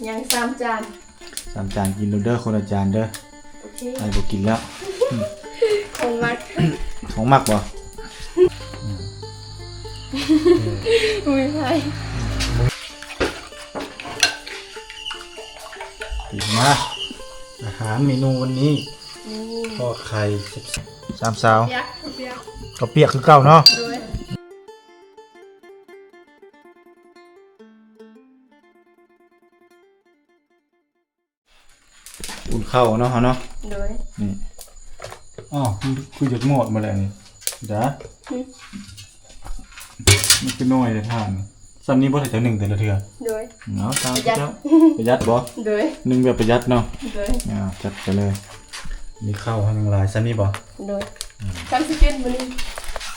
ຍັງສາມຈານ ສາມຈານ ກິນໂລດເດີ ຄົນລະຈານເດີ. ໂອເຄ ອ້າຍບໍ່ກິນແລ້ວ ຂອງມັກ ຂອງມັກບໍ່? ອືມ ມື້ໄທ ມາ ອາຫານເມນູວັນນີ້ ນີ້ ທອດໄຂ່ ສາມສາວ ປຽກ ເຂົ້າປຽກ ເຂົ້າປຽກຄືເກົ່າເນາະ. ໂດຍ ອຸ່ນເຂົ້າເນາະ ເຮົາເນາະ. ໂດຍ ນີ້ ອ້າວ ຄືຢາກໝົດໝົດແລ້ວນີ້ ດາ ອືມ ມັນຄືນ້ອຍແທ້ທ່ານ. ສ່ຳນີ້ບໍ່ ຖ້າເຈົ້າໜຶ້ງແຕ່ລະເທື່ອ? ໂດຍ ເອົາຕາມເຈົ້າ ປະຢັດບໍ່? ໂດຍ ໜຶ້ງແບບປະຢັດເນາະ. ໂດຍ ອ່າ ຈັດໄປເລີຍ. ມີເຂົ້າໃຫ້ຍັງຫຼາຍສ່ຳນີ້ບໍ່? ໂດຍ ອືມ ສ່ຳຊິກິນມື້ນີ້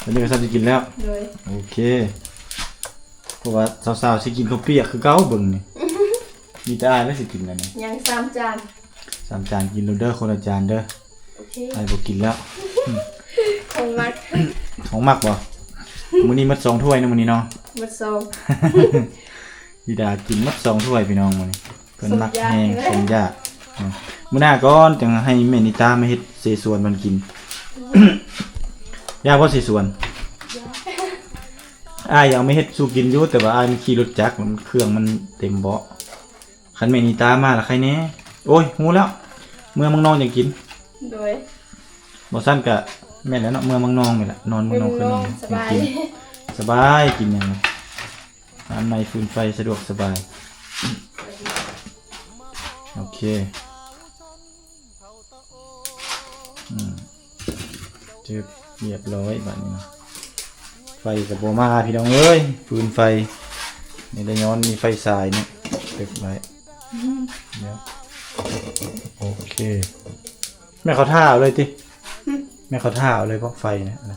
ມື້ນີ້ກໍສ່ຳຊິກິນແລ້ວ. ໂດຍ ໂອເຄ ເພາະວ່າສາວໆຊິກິນເຂົ້າປຽກຄືເກົ່າ ເບິ່ງນີ້ ມີແຕ່ອ້າຍແຫຼະຊິກິນແລ້ວນີ້. ຍັງສາມຈານ ສາມຈານ ກິນໂລດເດີ ຄົນລະຈານເດີ. ໂອເຄ ອ້າຍບໍ່ກິນແລ້ວ ຂອງມັກ ຂອງມັກບໍ່? ມື້ນີ້ໝົດສອງຖ້ວຍເນາະ ມື້ນີ້ເນາະ. ໝົດສອງ ທິດາກິນໝົດສອງຖ້ວຍພີ່ນ້ອງມື້ນີ້ ເພິ່ນມັກແຮງ ສົມຢາກ ສົມຢາກເນາະ. ມື້ໜ້າກ່ອນຈັ່ງໃຫ້ແມ່ນິຕາມາເຮັດເສສວນມັນກິນ. ຢາກບໍ່ເສສວນ? ຢາກ ອ້າຍຢາກເອົາມາເຮັດສູ່ກິນຢູ່ ແຕ່ວ່າອ້າຍມັນຂີ່ລົດຈັກ ມັນ ເຄື່ອງມັນເຕັມເບາະ. ຄັນແມ່ນອີຕາມາລະໄຄແດ່. ໂອ້ຍ ຮູ້ແລ້ວ ເມືອເມືອງນອງຈັ່ງກິນ. ໂດຍ ບໍ່ຊັ້ນກະແມ່ນແຫຼະເນາະ ເມືອເມືອງນອງນີ້ແຫຼະ ນອນເມືອງນອງຄືນອນ ສະບາຍ ສະບາຍ ກິນຫຍັງ ຮ້ານໃໝ່ ຟືນໄຟ ສະດວກສະບາຍ. ໂອເຄ ອືມ ຈຶບ ຮຽບຮ້ອຍບາດນີ້. ໄຟກໍບໍ່ມາພີ່ນ້ອງເອີຍ ຟືນໄຟນີ້ລະ ຍ້ອນມີໄຟສາຍນີ້ ເກັບໄວ້. ອືມ ດຽວ ໂອເຄ ແມ່ເຂົາຖ້າເອົາເລີຍຕິ? ຫຶ ແມ່ເຂົາຖ້າເອົາເລີຍບໍ່ໄຟນີ້ນະ.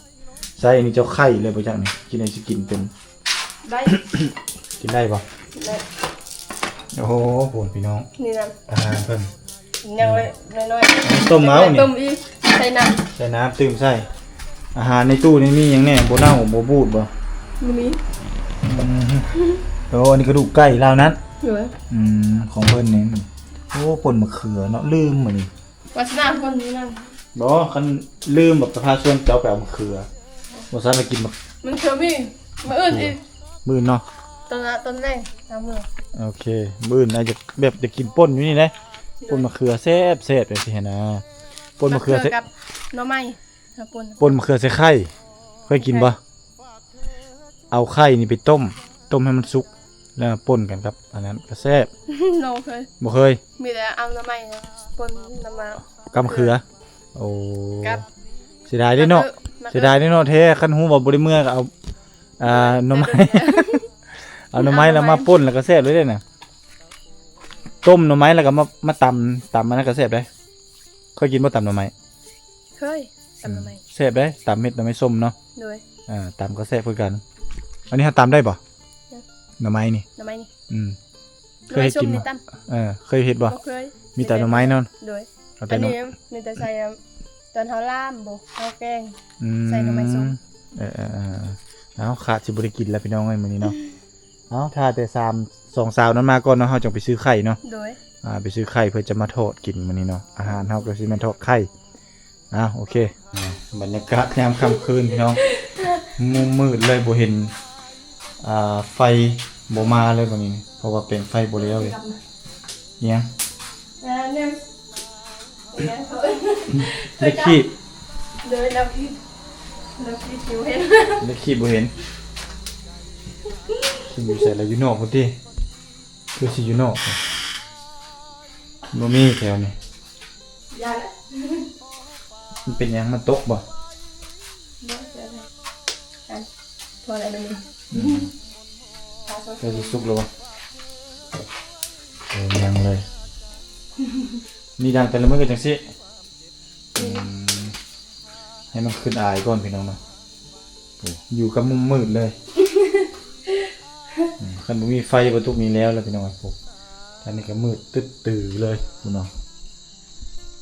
ໃສ່ອັນນີ້ເຈົ້າໄຄເລີຍບໍ່ຈັກນີ້ ກິນໃຫ້ຊິກິນເປັນ ໄດ້ ກິນໄດ້ບໍ່? ໄດ້. ໂອ້ໂຫ ໂພດພີ່ນ້ອງ ນີ້ນະ ອາຫານເພິ່ນ ຍັງໄວ້ນ້ອຍໆ ຕົ້ມເອົານີ້ ຕົ້ມອີກ ໃສ່ນ້ຳ ໃສ່ນ້ຳ ຕື່ມໃສ່. ອາຫານໃນຕູ້ນີ້ມີຫຍັງແດ່? ບໍ່ເນົ່າບໍ່ບູດບໍ່? ບໍ່ມີ. ອືມ ໂອ້ ອັນນີ້ກະດູກໄກ່ລາວນັ້ນ. ໂດຍ ອືມ ຂອງເພິ່ນນີ້. ໂອ້ ປົ່ນມະເຂືອເນາະ ລືມມື້ນີ້ ວາສະໜາຄົນນີ້ນະ. ບໍ່ ຄັນລືມແບບປະຊາຊົນເຈົ້າໄປເອົາມະເຂືອ ບໍ່ຊັ້ນລະກິນມະ ມັນເຂືອມີ ມື້ອື່ນອີກ ມື້ອື່ນເນາະ ຕອນ ຕອນແລງ ຕອນມື້. ໂອເຄ ມື້ອື່ນອາດຈະແບບໄດ້ກິນປົ່ນຢູ່ນີ້ເດ້. ໂດຍ ປົ່ນມະເຂືອແຊບໆ ຈັ່ງຊີ້ຫັ້ນນະ ປົ່ນມະເຂືອ ມະເຂືອໃສ່ ກັບໜໍ່ໄມ້ ເອົາປົ່ນ ປົ່ນມະເຂືອໃສ່ໄຂ່ ເຄີຍກິນບໍ່? ເຄີຍ ເອົາໄຂ່ນີ້ໄປຕົ້ມ ຕົ້ມໃຫ້ມັນສຸກ ແລ້ວປົນກັນກັບອັນນັ້ນກະແຊບ. ບໍ່ເຄີຍ ບໍ່ເຄີຍ ມີແຕ່ເອົາໜໍ່ໄມ້ປົນນຳມາ ກັບມະເຂືອ. ໂອ້ ກັບ ເສຍດາຍເດ້ເນາະ ມະເຂືອ ເສຍດາຍເດ້ເນາະ ແທ້ຄັນຮູ້ວ່າບໍ່ໄດ້ເມືອກະເອົາ ອ່າ ໜໍ່ໄມ້ ເອົາໜໍ່ໄມ້ແລ້ວມາປົນແລ້ວກະແຊບເລີຍເດ້ນະ. ຕົ້ມໜໍ່ໄມ້ແລ້ວກະມາ ມາຕຳ ຕຳອັນນັ້ນກະແຊບເດ້. ເຄີຍກິນບໍ່ ຕຳໜໍ່ໄມ້? ເຄີຍ ຕຳໜໍ່ໄມ້ ອືມ ແຊບເດ້ ຕຳເມັດໜໍ່ໄມ້ສົ້ມເນາະ. ໂດຍ ອ່າ ຕຳກໍແຊບຄືກັນ. ອັນນີ້ເຮົາຕຳໄດ້ບໍ່? ຫຍັງ? ໜໍ່ໄມ້ນີ້ ໜໍ່ໄມ້ນີ້ ອືມ ເຄີຍເຮັດກິນບໍ່? ເອີ ເຄີຍເຮັດບໍ່? ບໍ່ເຄີຍ ມີແຕ່ໜໍ່ໄມ້ເນາະ. ໂດຍ ເອົາແຕ່ ອັນນີ້ມີແຕ່ໃສ່ ຕອນເຮົາລາມບໍ່ ເຮົາແກງ ອືມ ໃສ່ໜໍ່ໄມ້ສົ້ມ. ເອີໆໆ ເອົາ ຄາດຊິບໍ່ໄດ້ກິນແລ້ວພີ່ນ້ອງເອີຍມື້ນີ້ເນາະ. ເອົາ ຖ້າແຕ່ສາມ ສອງສາວນັ້ນມາກ່ອນເນາະ ເຮົາຈັ່ງໄປຊື້ໄຂ່ເນາະ. ໂດຍ ອ່າ ໄປຊື້ໄຂ່ເພື່ອຈະມາທອດກິນມື້ນີ້ເນາະ. ອາຫານເຮົາກໍຊິແມ່ນທອດໄຂ່. ອ້າວ ໂອເຄ ອ່າ ບັນຍາກາດຍາມຄ່ຳຄືນພີ່ນ້ອງ ມຸມມືດເລີຍ ບໍ່ເຫັນ ອ່າ ໄຟບໍ່ມາເລີຍບັດນີ້ ເພາະວ່າແປງໄຟບໍ່ແລ້ວເລີຍ. ອີຫຍັງ? ອ່າ ເລື່ອງ ເລື່ອງ ເລັກຄີບ ໂດຍ ເລັກຄີບ ເລັກຄີບບໍ່ເຫັນ ເລັກຄີບບໍ່ເຫັນ. ຄີບຢູ່ໃສລະ? ຢູ່ນອກພຸ້ນຕິ? ຄືຊິຢູ່ນອກ ບໍ່ມີແຖວນີ້. ຢ່າລະ ມັນເປັນຫຍັງ? ມັນຕົກບໍ່? ບໍ່ເປັນຫຍັງ ພໍແລ້ວມື້ນີ້. ອືມ ໃກ້ຊິສຸກແລ້ວບໍ່? ໂອ້ ຍັງເລີຍ. ນີ້ດັງແຕ່ລະມື້ກໍຈັ່ງຊີ້. ອືມ ໃຫ້ມັນຂຶ້ນອາຍກ່ອນພີ່ນ້ອງເນາະ. ໂອ້ ຢູ່ກັບມຸມມືດເລີຍ. ອືມ ຄັນບໍ່ມີໄຟ ບໍ່ຕຸກນີ້ແລ້ວລະພີ່ນ້ອງ. ໂອ້ ທາງນີ້ກໍມືດຕຶດຕື້ເລີຍພຸ້ນເນາະ.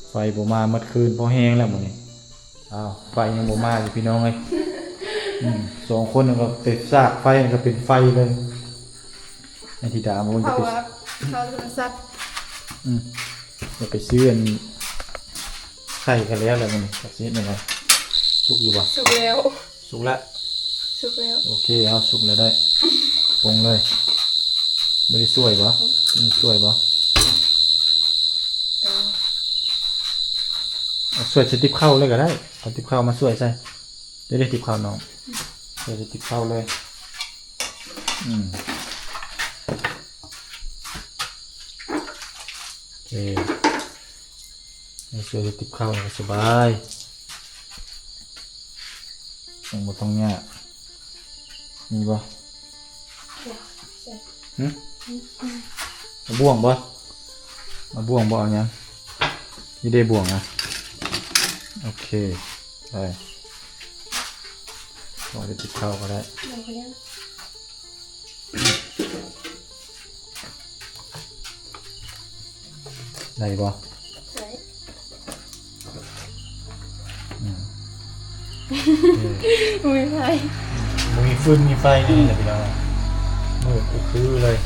ໄຟບໍ່ມາໝົດຄືນ ພໍແຮງແລ້ວມື້ນີ້. ອ້າວ ໄຟຍັງບໍ່ມາຢູ່ພີ່ນ້ອງເອີຍ. ອືມ ສອງຄົນນັ້ນກໍໄປສາກໄຟ ກໍເປັນໄຟເລີຍ. ໄອ້ທິດາ ເພາະວ່າ ເຂົ້າໂທລະສັບ. ອືມ ແລ້ວໄປຊື້ອັນໄຂ່ກັນແລ້ວ ແລ້ວມັນຈັກຊິເຮັດແນວໃດ? ສຸກຢູ່ບໍ່? ສຸກແລ້ວ. ສຸກລະ? ສຸກແລ້ວ. ໂອເຄ ເອົາ ສຸກແລ້ວໄດ້ ປົງເລີຍ. ບໍ່ໄດ້ຊ່ວຍບໍ່? ອືມ ຊ່ວຍບໍ່? ເອີ ເອົາ ຊ່ວຍໃສ່ຕິບເຂົ້າເລີຍກໍໄດ້. ເອົາຕິບເຂົ້າມາຊ່ວຍໃສ່. ເດ້ໆ ຕິບເຂົ້ານ້ອງ. ໃສ່ຕິບເຂົ້າເລີຍ. ອືມ ໂອເຄ ໃຫ້ຊ່ວຍຕິບເຂົ້າກໍສະບາຍ ຍັງບໍ່ຕ້ອງຍາກ. ມີບໍ່? ຫຶ? ເອົາບ່ວງບໍ່? ເອົາບ່ວງບໍ່? ເອົາຫຍັງ? ນີ້ເດ້ບ່ວງນະ. ໂອເຄ ໄດ້ ບໍ່ໄດ້ຕິບເຂົ້າກໍໄດ້. ໄດ້ບໍ່? ໄດ້. ອືມ ບໍ່ມີໄຟ ບໍ່ມີຟືນມີໄຟນີ້ແຫຼະພີ່ນ້ອງ. ມືດຄືຄືເລີຍ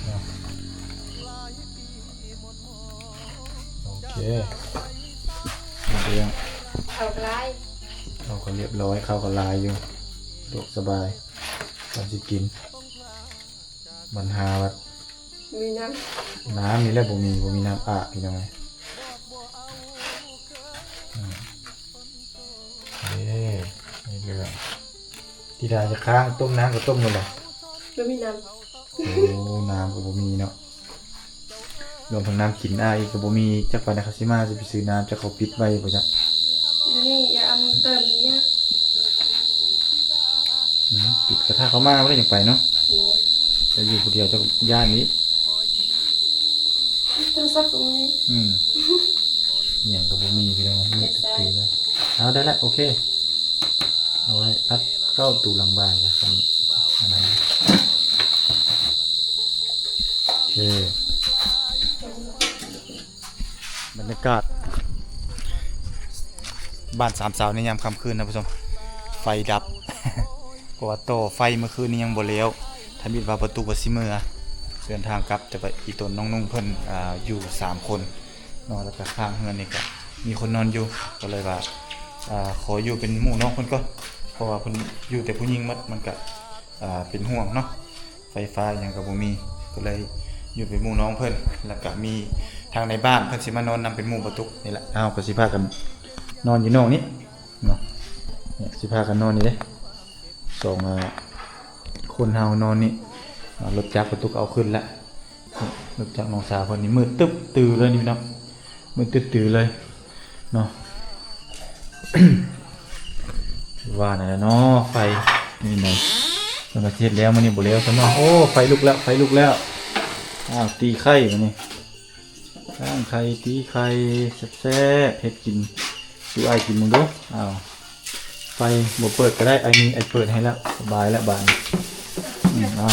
ເນາະ. ໂອເຄ ເລື່ອງ ເຂົ້າກໍຫຼາຍ ເຂົ້າກໍລຽບຮ້ອຍ ເຂົ້າກໍຫຼາຍຢູ່ ສະດວກສະບາຍ ການຊິກິນ. ບັນຫາວ່າ ມີນ້ຳ ນ້ຳນີ້ແຫຼະບໍ່ມີ ບໍ່ມີນ້ຳອາບ ພີ່ນ້ອງເອີຍ. ອືມ ເອີ ນີ້ເລື່ອງ ທິດາຈະຄ້າງ ຕົ້ມນ້ຳກໍຕົ້ມບໍ່ໄດ້ ບໍ່ມີນ້ຳ. ໂອ້ ນ້ຳກໍບໍ່ມີເນາະ ລວມທັງນ້ຳກິນອາອີກກໍບໍ່ມີ. ຈັກປານໃດເຂົາຊິມາ ຊິໄປຊື້ນ້ຳ ຈັກເຂົາປິດໄວ້ບໍ່ຈັກ. ຢູ່ນີ້ຢ່າເອົາເຕີມຍາກ. ອືມ ປິດກະ ຖ້າເຂົາມາບໍ່ໄດ້ຈັ່ງໄປເນາະ. ໂດຍ ແຕ່ຢູ່ຜູ້ດຽວເຈົ້າຢ້ານອີກ. ໂທລະສັບກໍບໍ່ມີ. ອືມ ອີ່ຫຍັງກໍບໍ່ມີພີ່ນ້ອງ ມືດຕຶບຕີເລີຍ. ເອົາ ໄດ້ລະ ໂອເຄ ເອົາໄວ້ອັດເຂົ້າຕູ້ຫຼັງບ້ານ ອັນນັ້ນ ໂອເຄ. ບັນຍາກາດບ້ານສາມສາວໃນຍາມຄ່ຳຄືນ ທ່ານຜູ້ຊົມ ໄຟດັບ ເພາະວ່າຕໍ່ໄຟເມື່ອຄືນນີ້ຍັງບໍ່ແລ້ວ. ທຳອິດວ່າປະຕຸກວ່າຊິເມືອ ເດີນທາງກັບ ຈະໄປ ອີ່ຕົນນ້ອງນຸ່ງເພິ່ນ ອ່າ ຢູ່ສາມຄົນເນາະ ແລ້ວກະຂ້າງເຮືອນນີ້ກະມີຄົນນອນຢູ່ ກໍເລີຍວ່າ ອ່າ ຂໍຢູ່ເປັນໝູ່ນ້ອງເພິ່ນກ່ອນ ເພາະວ່າເພິ່ນຢູ່ແຕ່ຜູ້ຍິງໝົດ ມັນກະ ອ່າ ເປັນຫ່ວງເນາະ. ໄຟຟ້າຫຍັງກໍບໍ່ມີ ກໍເລີຍຢູ່ເປັນໝູ່ນ້ອງເພິ່ນ ແລ້ວກະມີທາງໃນບ້ານເພິ່ນຊິມານອນນຳເປັນໝູ່ປະຕຸກນີ້ແຫຼະ. ເຮົາກໍຊິພາກັນນອນຢູ່ນອກນີ້ເນາະ ນີ້ ຊິພາກັນນອນນີ້ເດ້ ສອງ ອ່າ ຄົນເຮົານອນນີ້. ອ່າ ລົດຈັກປະຕຸກເອົາຂຶ້ນລະ ລົດຈັກນ້ອງສາວເພິ່ນນີ້ ມືດຕຶບຕື້ເລີຍນີ້ພີ່ນ້ອງ ມືດຕຶບຕື້ເລີຍເນາະ. ວ່ານັ້ນແຫຼະເນາະ ໄຟນີ້ນະ ເພິ່ນວ່າຊິເຮັດແລ້ວ ມື້ນີ້ບໍ່ແລ້ວຊ້ຳເນາະ. ໂອ້ ໄຟລຸກແລ້ວ ໄຟລຸກແລ້ວ. ອ້າວ ຕີໄຂ່ບາດນີ້ ລ້າງໄຂ່ ຕີໄຂ່ ແຊບໆ ເຮັດກິນສູ່ອ້າຍກິນເບິ່ງດູ. ອ້າວ ໄຟບໍ່ເປີດກໍໄດ້ ອ້າຍມີ ອ້າຍເປີດໃຫ້ແລ້ວ ສະບາຍແລ້ວບາດນີ້. ອືມ ເອົາ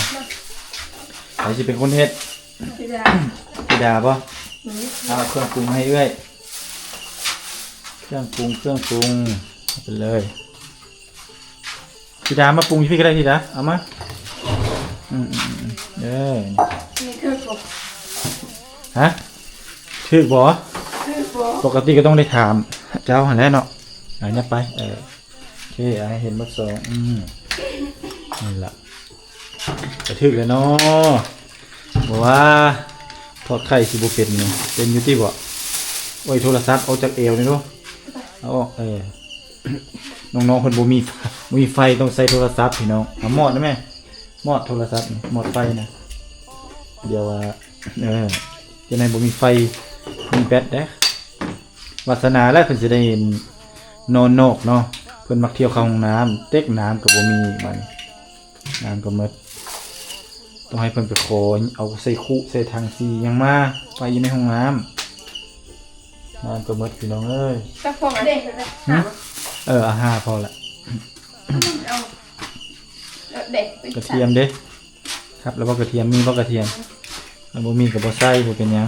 ໃຜຊິເປັນຄົນເຮັດ? ທິດາ ທິດາບໍ່? ອືມ ເອົາເຄື່ອງປຸງໃຫ້ເອື້ອຍ ເຄື່ອງປຸງ ເຄື່ອງປຸງ ເອົາໄປເລີຍ. ທິດາ ມາປຸງຢູ່ພີ້ກໍໄດ້ ທິດາ ເອົາມາ. ອືມໆໆ ເອີ ນີ້ຖືກບໍ່? ຮະ? ຖືກບໍ່? ຖືກບໍ່? ປົກກະຕິກໍຕ້ອງໄດ້ຖາມເຈົ້າຫັ້ນແຫຼະເນາະ. ເອົາຫຍັບໄປ ເອີ ໂອເຄ ໃຫ້ເຫັນໝົດສອງ ອືມ ນີ້ລະ ກະຖືກແລ້ວເນາະ. ບໍ່ວ່າທອດໄຂ່ຊິບໍ່ເປັນນີ້ ເປັນຢູ່ຕິບໍ່? ໂອ້ຍ ໂທລະສັບອອກຈາກແອວນີ້ເນາະ ເອົາອອກ ເອີ. ນ້ອງໆເພິ່ນບໍ່ມີ ບໍ່ມີໄຟ ຕ້ອງໃຊ້ໂທລະສັບພີ່ນ້ອງ. ເອົາມອດນະແມ່ ມອດໂທລະສັບນີ້ ມອດໄຟນະ ດຽວວ່າ ເອີ ຈະໄດ້ບໍ່ມີໄຟ ມີແບັດເດ້. ວາສະໜາແຫຼະ ເພິ່ນຊິໄດ້ນອນນອກເນາະ ເພິ່ນມັກທ່ຽວເຂົ້າຫ້ອງນ້ຳ ເຕັກນ້ຳກໍບໍ່ມີບາດນີ້ ນ້ຳກໍໝົດ ຕ້ອງໃຫ້ເພິ່ນໄປຂໍເອົາໃສ່ຄຸໃສ່ຖັງສີຫຍັງມາໄວ້ຢູ່ໃນຫ້ອງນ້ຳ. ນ້ຳກໍໝົດພີ່ນ້ອງເອີຍ. ຈັກຟອງ? ເອີ ເອົາຫ້າພໍລະ. ເອົາ ເອົາເດ້ ກະທຽມເດ້ ຄັບແລ້ວບໍ່ກະທຽມ? ມີບໍ່ກະທຽມ? ຄັນບໍ່ມີກໍບໍ່ໃສ່ ບໍ່ເປັນຫຍັງ.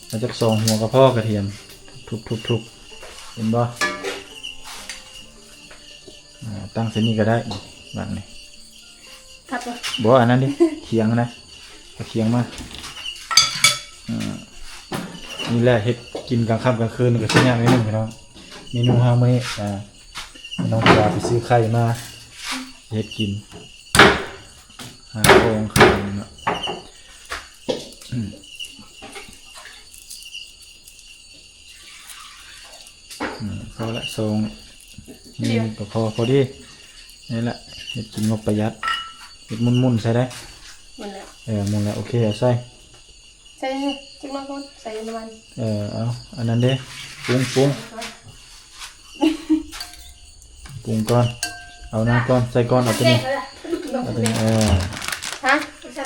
ເອົາຈັກສອງຫົວກໍພໍກະທຽມ. ທຸບໆໆ ເຫັນບໍ່? ອ່າ ຕັ້ງໃສ່ນີ້ກໍໄດ້ ບາດນີ້ ທັບບໍ່? ບໍ່ ອັນນັ້ນເດ້ ຂ ຄຽງນະ ເອົາຄຽງມາ. ອາ ນີ້ແຫຼະ ເຮັດກິນກາງຄ່ຳກາງຄືນກໍຊິຍາກໜ້ອຍໜຶ່ງພີ່ນ້ອງ. ເມນູເຮົາມື້ນີ້ ອາ ນ້ອງປາໄປຊື້ໄຂ່ມາເຮັດກິນ ຫາຂອງຂາຍເນາະ. ອືມ ພໍລະ ສອງ ນີ້ກໍພໍ ພໍດີ. ນີ້ແຫຼະ ເຮັດກິນງົບປະຢັດ. ເຮັດໝຸ່ນໆໃສ່ໄດ້. ໝຸ່ນແລ້ວ. ເອີ ໝຸ່ນແລ້ວ. ໂອເຄ ເອົາໃສ່ ໃສ່ຈັກໜ້ອຍກ່ອນ ໃສ່ນ້ຳມັນ. ເອີ ເອົາ ອັນນັ້ນເດ້ ປຸງ ປຸງ ປຸງກ່ອນ. ເອົານັ້ນກ່ອນ ໃສ່ກ່ອນ. ເອົາຕົວນີ້ ເອົາຕົວນີ້. ເອີ ຮະ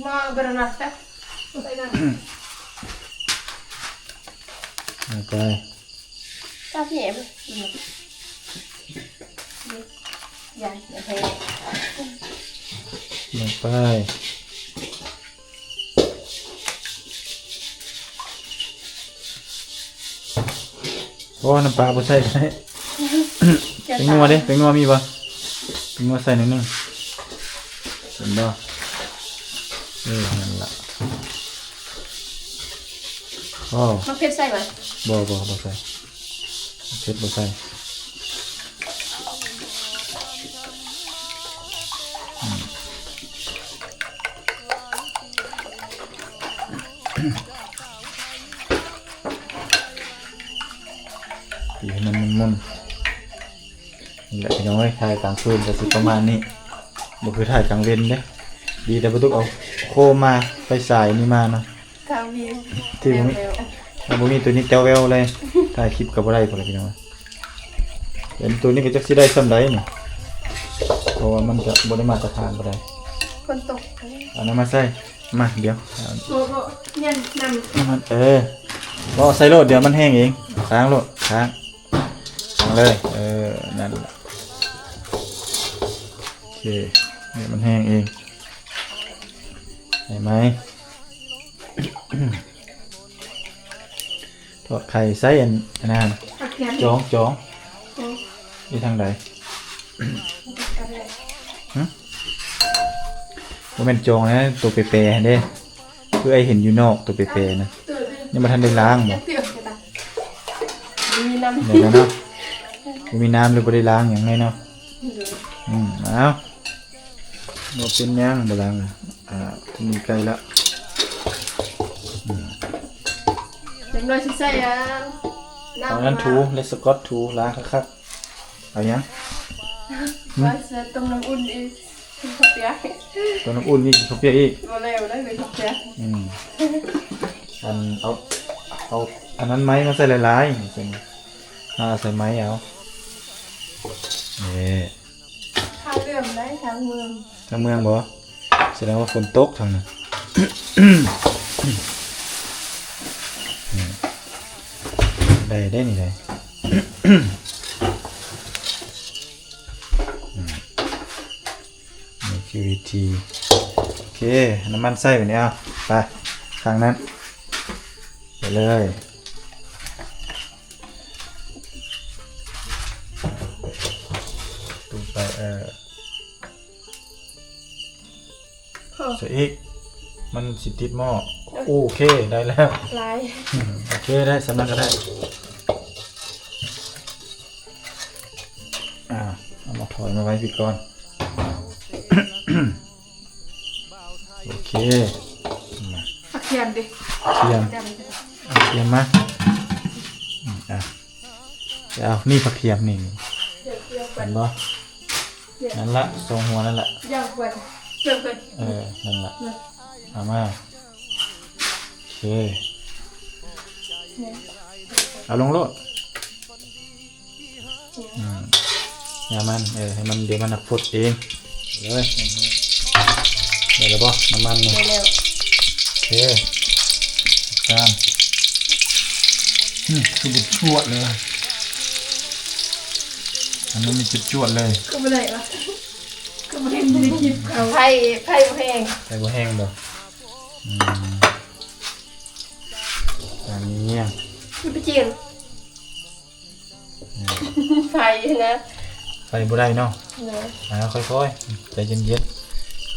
ມາເບຣນາສະ ເອົາໄປ ຕາແຫມ ຢ່າ ຢ່າແພ້ ລົງໄປ. ໂອ້ ນ້ຳປາບໍ່ໃສ່ ແປ້ງນົວເດ້ ແປ້ງນົວມີບໍ່? ແປ້ງນົວໃສ່ໜ້ອຍໜຶ່ງ ເຫັນບໍ່? ເອີ ນັ້ນລະ. ໂອ້ ໝາກເຜັດໃສ່ບໍ່? ບໍ່ ບໍ່ ບໍ່ໃສ່ ໝາກເຜັດບໍ່ໃສ່. ອືມ ຕີໃຫ້ມັນມົນໆ. ນີ້ແຫຼະພີ່ນ້ອງເອີຍ ຖ່າຍກາງຄືນກໍຊິປະມານນີ້ ບໍ່ຄືຖ່າຍກາງເວັນເດ້. ດີແຕ່ບໍ່ຕຸກເອົາໂຄມມາ ໄຟສາຍນີ້ມາເນາະ. ຖ້າມີ ທີ່ບໍ່ມີ ແຕ່ວແວວ ຖ້າບໍ່ມີໂຕນີ້ແຕ່ວແວວເລີຍ ຖ່າຍຄລິບກໍບໍ່ໄດ້ພຸ້ນລະພີ່ນ້ອງ. ເຫັນໂຕນີ້ກໍຈັກຊິໄດ້ສ່ຳໃດນີ້ ເພາະວ່າມັນກະບໍ່ໄດ້ມາດຕະຖານປານໃດ. ຝົນຕົກ ເອົານ້ຳມາໃສ່ ມາ ດຽວ ບໍ່ ບໍ່ ຍັງ ນ້ຳ ນ້ຳມັນ ເອີ ບໍ່ ໃສ່ໂລດ ດຽວມັນແຫ້ງເອງ ຄ້າງໂລດ ຄ້າງ ຄ້າງເລີຍ. ເອີ ນັ້ນລະ ໂອເຄ ດຽວມັນແຫ້ງເອງ. ໄດ້ໄໝ? ທອດໄຂ່ໃສ່ອັນ ອັນນັ້ນ ຜັກກຽມ ຈອງ ຈອງ ໂອ້ ຢູ່ທາງໃດ? ຫຶ? ບໍ່ແມ່ນຈອງນະ ໂຕແປໆຫັ້ນເດ້ ຄືອ້າຍເຫັນຢູ່ນອກ ໂຕແປໆນະ ຍັງບໍ່ທັນໄດ້ລ້າງບໍ່? ບໍ່ມີນ້ຳ ເດີນະ ບໍ່ມີນ້ຳ ຫຼືບໍ່ໄດ້ລ້າງຫຍັງແນ່ເນາະ. ອືມ ເອົາ ບໍ່ເປັນຫຍັງ ບໍ່ລ້າງ. ອ່າ ໂຕນີ້ໃກ້ລະ ອືມ ເດັກນ້ອຍຊິໃສ່ ອ່າ ນ້ຳ ເອົານັ້ນ ອ່າ ຖູ ເລສະກອດ ຖູ ລ້າງຄັກໆ. ເອົາຫຍັງ? ວ່າຊິຕົ້ມນ້ຳອຸ່ນອີກ ກິນເຂົ້າປຽກ ຕົ້ມນ້ຳອຸ່ນອີກ ກິນເຂົ້າປຽກອີກ ບໍ່ແລ້ວໄດ້ເລີຍເຂົ້າປຽກ. ອືມ ອັນ ເອົາ ເອົາອັນນັ້ນໄມ້ມາໃສ່ຫຼາຍໆ ຈັ່ງ ອ່າ ໃສ່ໄມ້ເອົາ. ນີ້ ທາງເລື່ອມໄດ້ ທາງເມືອງ ທາງເມືອງບໍ່? ສະແດງວ່າຝົນຕົກທາງນັ້ນ. ໄດ້ ໄດ້ນີ້ໄດ້. ອືມ ນີ້ຄືວິທີ ໂອເຄ ນ້ຳມັນໃສ່ບາດນີ້. ເອົາ ໄປ ຂ້າງນັ້ນ ໄປເລີຍ. ຕຸ້ມໄປ ເອີ ພໍ ໃສ່ອີກ ມັນຊິຕິດໝໍ້. ໂອເຄ ໄດ້ແລ້ວ ຫຼາຍ. ອືມ ໂອເຄ ໄດ້ ສ່ຳນັ້ນກໍໄດ້. ອ່າ ເອົາໝາກຖອຍມາໄວ້ພີ້ກ່ອນ. ໂອເຄ ມາ ຜັກກຽມເດ ກຽມ ກຽມ ເອົາກຽມມາ. ອືມ ອ່ະ ເອົາ ນີ້ຜັກກຽມນີ້ ເຫັນບໍ່? ນັ້ນລະ ສອງຫົວນັ້ນລະ ເອີ ນັ້ນລະ ເອົາມາ. ໂອເຄ ເອົາລົງໂລດ. ອືມ ຢ່າມັນ ເອີ ໃຫ້ມັນ ດຽວມັນນະຟົດເອງເລີຍ. ໄດ້ແລ້ວບໍ່ ນ້ຳມັນນີ້? ໄດ້ແລ້ວ. ໂອເຄ ຕາມ. ອືມ ຄືບໍ່ຈວດເລີຍ ອັນນັ້ນນີ້ຈວດໆເລີຍ. ຄືບໍ່ໄດ້ວະ ຄືບໍ່ເຫັນຢູ່ໃນຄລິບເຂົາ. ໄຟ ໄຟບໍ່ແຮງ ໄຟບໍ່ແຮງບໍ່? ອືມ ອັນນີ້ ຄືໄປຈີນ ໄຟນະ ໄຟບໍ່ໄດ້ເນາະ. ເອີ ອ່າ ຄ່ອຍໆ ໃຈເຢັນ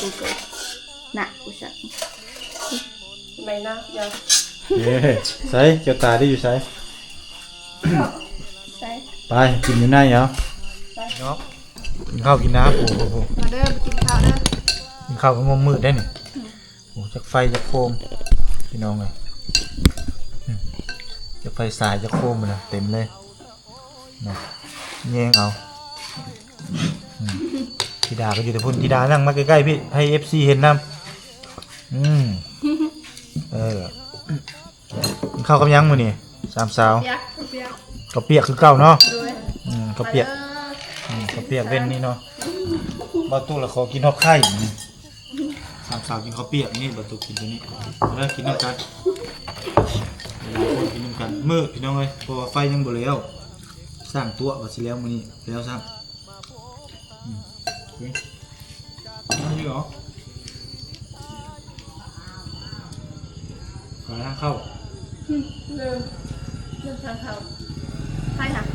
Google ນະ ກູສັກ ໄປນະ ຢ່າ ເອີ ໃສ ແກ້ວຕາໄດ້ຢູ່ໃສ? ໃສ ໄປກິນຢູ່ໃນເອົາ ໄປເນາະ ກິນເຂົ້າກິນນ້ຳ ໂອ້ໂຫ ມາເດີ ມາກິນເຂົ້າເດີ ກິນເຂົ້າກໍງົມມືດໄດ້ນີ້. ໂອ້ ຈັກໄຟຈັກໂຄມ ພີ່ນ້ອງເອີຍ ອືມ ຈັກໄຟສາຍຈັກໂຄມນະ ເຕັມເລີຍເນາະ ແຍງເອົາ ອືມ ທິດາກໍຢູ່ແຕ່ພຸ້ນ ທິດານັ່ງມາໃກ້ໆ ພີ່ ໃຫ້ເອັຟຊີເຫັນນຳ ອືມ ເອີ ກິນເຂົ້າກັບຫຍັງມື້ນີ້ສາມສາວ? ປຽກ ເຂົ້າປຽກ ເຂົ້າປຽກຄືເກົ່າເນາະ ໂດຍ ອືມ ເຂົ້າປຽກ ມາເດີ ອືມ ເຂົ້າປຽກເວັນນີ້ເນາະ ອືມ ບ່າວຕຸລະຂໍກິນຮອດໄຂ່ ສາມສາວກິນເຂົ້າປຽກນີ້ ບ່າວຕຸກິນຕົວນີ້ ເອີ ກິນນຳກັນ ກິນນຳກັນ ມື້ ພີ່ນ້ອງເອີຍ ເພາະວ່າໄຟຍັງບໍ່ແລ້ວ ສ້າງຕົວະວ່າຊິແລ້ວມື້ນີ້ ແລ້ວຊ້ຳ ອືມ ເອີ ນີ້ເນາະ ໄປທາງເຂົ້າ ອືມ ເລີ່ມ ເລີ່ມທາງເຂົ້າ ໄປຫາ ກ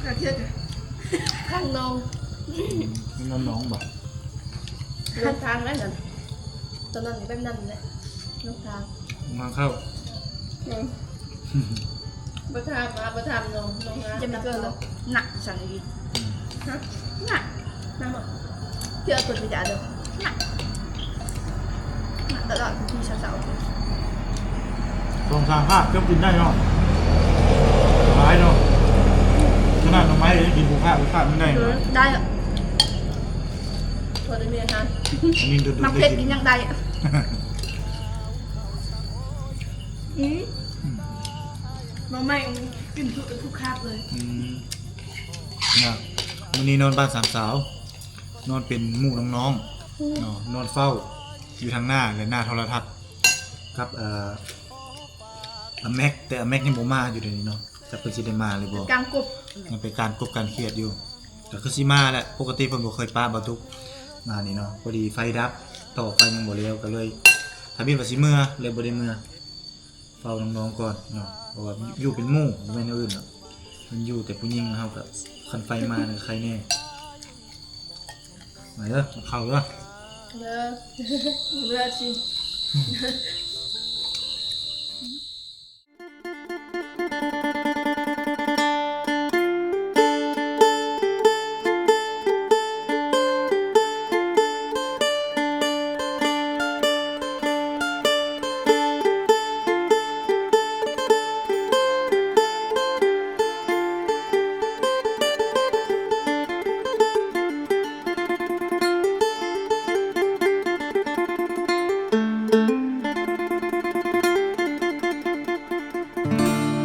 ະເທືອດ ທາງໜອງ ອືມ ມັນໜອງບໍ່? ເດີນທາງນັ້ນນະ ຕອນນັ້ນແບບນັ້ນແຫຼະ ລົງທາງ ທາງເຂົ້າ ອືມ ບໍ່ຖາມຫາ ບໍ່ຖາມໜອງ ໜອງຫາ ຈະໄປເກີດແລ້ວ ໜັກສັນອີກ ອືມ ຮະ ໜັກ ໜັກບໍ່? ເທື່ອເປີດວິດາເດີ ໜັກ ໜັກຕະຫຼອດ ທີ່ເຊົາໆ ສອງສາມຄາບເຈົ້າກິນໄດ້ເນາະ ຫຼາຍເນາະ ຂະໜາດໜໍ່ໄມ້ຍັງກິນບໍ່ຄາບ ຄາບມັນໄດ້ ເອີ ໄດ້ ພໍໄດ້ມີອາຫານ ອັນນີ້ໂດນໆ ໝາກເຜັດກິນຍັງໄດ້ ອືມ ອືມ ໜໍ່ໄມ້ກິນທຸກ ທຸກຄາບເລີຍ ອືມ ນະ ມື້ນີ້ນອນບ້ານສາມສາວ ນອນເປັນໝູ່ນ້ອງໆ ອືມ ເນາະ ນອນເຝົ້າ ຢູ່ທາງໜ້າ ແລະ ໜ້າໂທລະທັດກັບ ເອີ ອາແມັກ, ແຕ່ອາແມັກຍັງບໍ່ມາຢູ່ດຽວນີ້ເນາະ, ຈັກເພິ່ນຊິໄດ້ມາຫຼືບໍ່. ການກົບ ຍັງໄປການກົບການຄຽດຢູ່. ກໍຄືຊິມາແຫຼະ, ປົກກະຕິເພິ່ນບໍ່ເຄີຍປະບ່າວຕຸກມານີ້ເນາະ. ພໍດີໄຟດັບ, ຕໍ່ໄຟຍັງບໍ່ແລ້ວ, ກໍເລີຍທຳອິດວ່າຊິເມືອ, ເລີຍບໍ່ໄດ້ເມືອ. ເຝົ້ານ້ອງໆກ່ອນເນາະ, ເພາະວ່າຢູ່ເປັນໝູ່ ບໍ່ແມ່ນແນວອື່ນດອກ. ມັນຢູ່ແຕ່ຜູ້ຍິງ, ເຮົາກໍຄັນໄຟມາກໍໄຄແດ່. ມາເດີ ເຂົ້າເດີ ເດີ ເດີຊິ.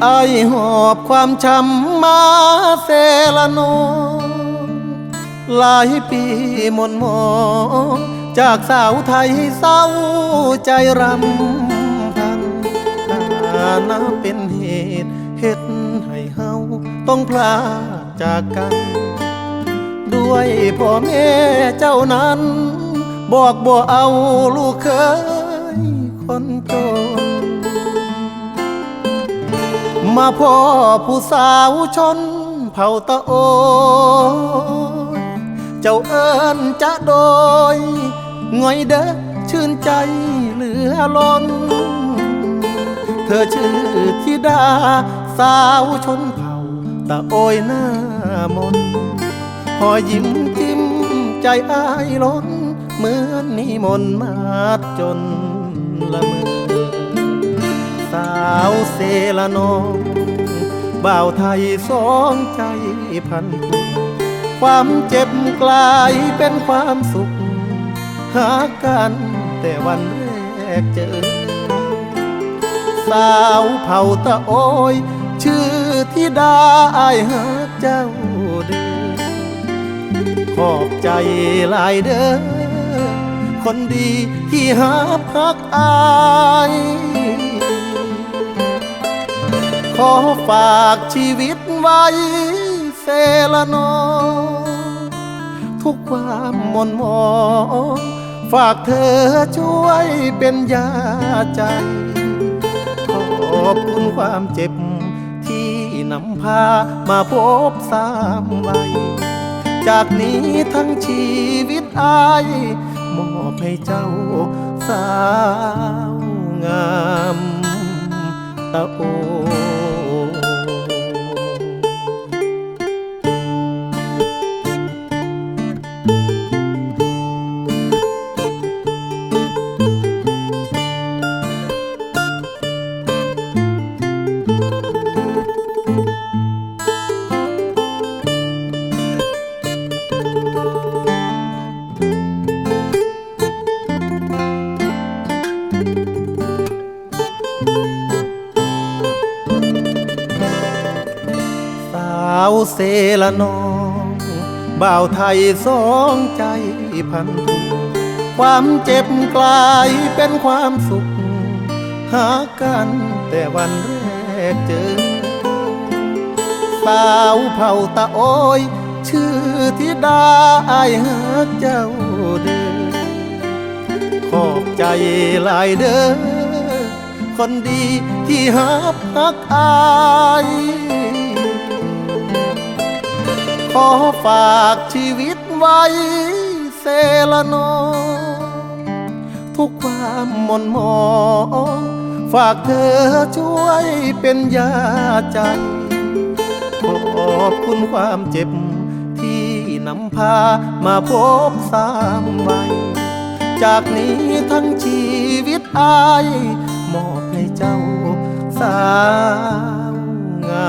ອ້າຍຫອບຄວາມຊ້ຳມາເຊລະນອງ, ຫຼາຍປີໝົນໝອງຈາກສາວໄທເສົ້າໃຈຣຳພັນ, ຖານະເປັນເຫດເຮັດໃຫ້ເຮົາຕ້ອງພລາກ ຈາກກັນ ດ້ວຍພໍ່ແມ່ເຈົ້ານັ້ນ ບອກບໍ່ເອົາລູກເຂີຍຄົນຈົນ. ມາພໍ້ຜູ້ສາວຊົນເຜົ່າຕະໂອຍ ເຈົ້າເອີ້ນຈະໂດຍ ງ່ອຍເດີ ຊື່ນໃຈເຫຼືອລົ້ນ. ເທີຊື່ທິດາສາວຊົນເຜົ່າຕະໂອຍໜ້າມົນ, ຮອຍຍິ້ມຈິ້ມໃຈອ້າຍລົ້ນ ເໝືອນມີມົນມາຈົນລະເມີ. ສາວເຊລະນອງ ບ່າວໄທສອງໃຈພັນຜູກ, ຄວາມເຈັບກລາຍເປັນຄວາມສຸກ ຫາກັນແຕ່ວັນແລກເຈີ. ສາວເຜົ່າຕະໂອຍ ຊື່ທິດາ ອ້າຍຮັກເຈົ້າເດີ. ຂອບໃຈຫຼາຍເດີ ຄົນດີທີ່ຮັບຮັກອ້າຍ. ຂໍຝາກຊີວິດໄວ້ ເຊລະນອງ ທຸກຄວາມໝົນໝອງ ຝາກເທີຊ່ວຍເປັນຢາໃຈ. ຂອບຄຸນຄວາມເຈັບ ທີ່ນຳພາມາພົບຊ້ຳໄວ້, ຈາກນີ້ທັງຊີວິດອ້າຍ ມອບໃຫ້ເຈົ້າສາວງາມຕະໂອ. ສາວເຊລະນອງ ບ່າວໄທສອງໃຈພັນຜູກ, ຄວາມເຈັບກລາຍເປັນຄວາມສຸກ ຫາກັນແຕ່ວັນແລກເຈີ. ສາວເຜົ່າຕະໂອຍ ຊື່ທິດາ ອ້າຍຮັກເຈົ້າເດີ. ຂອບໃຈຫຼາຍເດີ ຄົນດີທີ່ຮັບຮັກອ້າຍ. ຂໍຝາກຊີວິດໄວ້ ເຊລະນອງ ທຸກຄວາມໝົນໝອງ ຝາກເທີຊ່ວຍເປັນຢາໃຈ. ຂອບຄຸນຄວາມເຈັບ ທີ່ນຳພາມາພົບຊ້ຳໄວ້, ຈາກນີ້ທັງຊີວິດອ້າຍ ມອບໃຫ້ເຈົ້າສາວງາ